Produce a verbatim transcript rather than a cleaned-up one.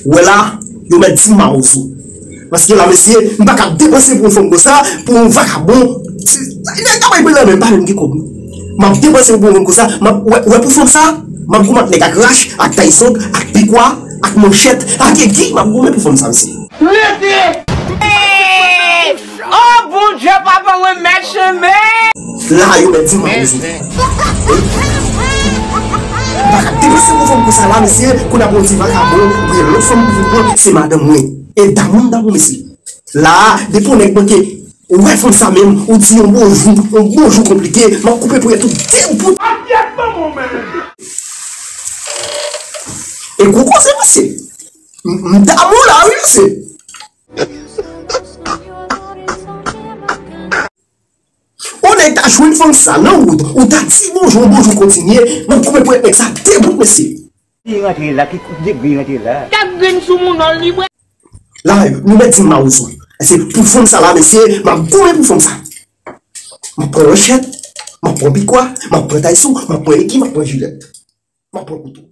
Ou wè la, yo mèt di m mawozo. Paske la, mesye, m pa ka depanse pou yon fanm konsa, pou yon vakabon. Ti, nèg ka bay blan menm, pa menm gen kòb. M ap depanse pou yon fanm konsa, m ap, wè, wè pou fanm sa, m ap goumen ak nèg ak rach, ak tayson, ak pikwa, ak manchèt, ak egi, m ap goumen pou fanm sa, mesye. Rete! Oh, Bondye, papa, mwen mèt chenbe! La, yo mèt di m mawozo. M pa ka depanse pou fanm konsa la, mesye, kounye a pou yon ti vakabon, ou gen lòt fanm pou vin pran, se madanm mwen. E damou m damou, mesye. La, depi yon nèg manke, ou wè fanm sa menm, ou di yon bonjou, yon bonjou konplike, m ap koupe ponyèt ou de bout. E gwo koze, mesye. M, m damou la, wi, mesye. Ou nèg ta jwenn fanm sa nan wout, ou ta di bonjou, bonjou kontinye, m ap koupe ponyèt nèg sa de bout, mesye. Ki rantre la, ki kout de bri rantre la? Gad grenn sou moun an li bwè. La, nou mèt di m mawozo. Se pou fanm sa la, mesye, m ap goumen pou fanm sa. M ap pran manchèt, m ap pran pikwa, m ap pran tayson, m ap pran egi, m ap pran jilèt. M ap pran kouto.